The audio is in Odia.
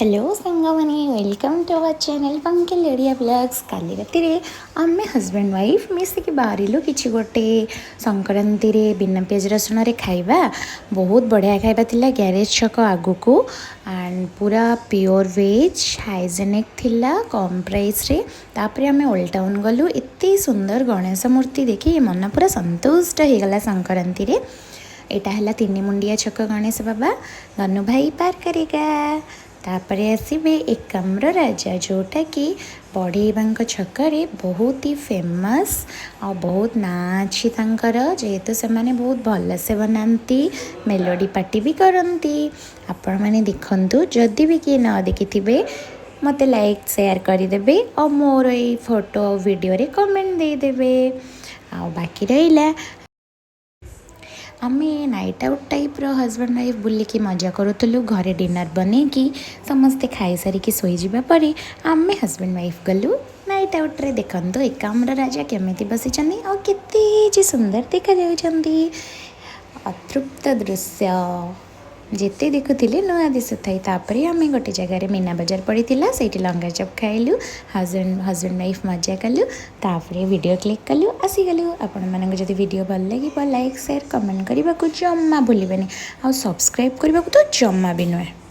ହ୍ୟାଲୋ ସାଙ୍ଗମାନେ, welcome to our channel Pankil Odia blogs. କାଲି ରାତିରେ ଆମେ ହଜବେଣ୍ଡ ୱାଇଫ୍ ମିଶିକି ବାହାରିଲୁ କିଛି ଗୋଟେ ସଂକ୍ରାନ୍ତିରେ ବିନା ପିଆଜ ରସୁଣରେ ଖାଇବା। ବହୁତ ବଢ଼ିଆ ଖାଇବା ଥିଲା ଗ୍ୟାରେଜ ଛକ ଆଗକୁ ଆଣ୍ଡ ପୁରା ପିଓର ଭେଜ୍, ହାଇଜେନିକ୍ ଥିଲା, କମ୍ ପ୍ରାଇସ୍ରେ। ତାପରେ ଆମେ ଓଲ୍ଡ ଟାଉନ୍ ଗଲୁ। ଏତେ ସୁନ୍ଦର ଗଣେଶ ମୂର୍ତ୍ତି ଦେଖି ମନ ପୁରା ସନ୍ତୁଷ୍ଟ ହେଇଗଲା ସଂକ୍ରାନ୍ତିରେ। ଏଇଟା ହେଲା ତିନି ମୁଣ୍ଡିଆ ଛକ ଗଣେଶ ବାବା। ଗନୁ ଭାଇ ପାର କରେଗା। ତାପରେ ଆସିବେ ଏକାମ୍ର ରାଜା, ଯେଉଁଟାକି ବଢ଼େଇବାଙ୍କ ଛକରେ ବହୁତ ହି ଫେମସ୍ ଆଉ ବହୁତ ନାଁ ଅଛି ତାଙ୍କର, ଯେହେତୁ ସେମାନେ ବହୁତ ଭଲସେ ବନାନ୍ତି, ମେଲୋଡ଼ି ପାର୍ଟି ବି କରନ୍ତି। ଆପଣମାନେ ଦେଖନ୍ତୁ, ଯଦି ବି କିଏ ନ ଦେଖିଥିବେ, ମୋତେ ଲାଇକ୍ ସେୟାର କରିଦେବେ ଆଉ ମୋର ଏଇ ଫଟୋ ଆଉ ଭିଡ଼ିଓରେ କମେଣ୍ଟ ଦେଇଦେବେ। ଆଉ ବାକି ରହିଲା, ଆମେ ନାଇଟ୍ ଆଉଟ୍ ଟାଇପ୍ର ହଜବେଣ୍ଡ ୱାଇଫ୍ ବୁଲିକି ମଜା କରୁଥିଲୁ। ଘରେ ଡିନର୍ ବନେଇକି ସମସ୍ତେ ଖାଇସାରିକି ଶୋଇଯିବା ପରେ ଆମେ ହଜବେଣ୍ଡ ୱାଇଫ୍ ଗଲୁ ନାଇଟ୍ ଆଉଟ୍ରେ। ଦେଖନ୍ତୁ, ଏକାମ୍ର ରାଜା କେମିତି ବସିଛନ୍ତି ଆଉ କେତେ ଯେ ସୁନ୍ଦର ଦେଖାଯାଉଛନ୍ତି। ଅତୃପ୍ତ ଦୃଶ୍ୟ, ଯେତେ ଦେଖୁଥିଲେ ନୂଆ ଦିଶୁଥାଏ। ତାପରେ ଆମେ ଗୋଟେ ଜାଗାରେ ମୀନା ବଜାର ପଡ଼ିଥିଲା, ସେଇଠି ଲଙ୍କା ଚପ୍ ଖାଇଲୁ, ହଜବେଣ୍ଡ ହଜବେଣ୍ଡ ୱାଇଫ୍ ମଜା କଲୁ। ତାପରେ ଭିଡ଼ିଓ କ୍ଲିକ୍ କଲୁ, ଆସିଗଲୁ। ଆପଣମାନଙ୍କୁ ଯଦି ଭିଡ଼ିଓ ଭଲ ଲାଗିବ, ଲାଇକ୍, ସେୟାର, କମେଣ୍ଟ କରିବାକୁ ଜମା ଭୁଲିବେନି ଆଉ ସବସ୍କ୍ରାଇବ୍ କରିବାକୁ ତ ଜମା ବି ନୁହେଁ।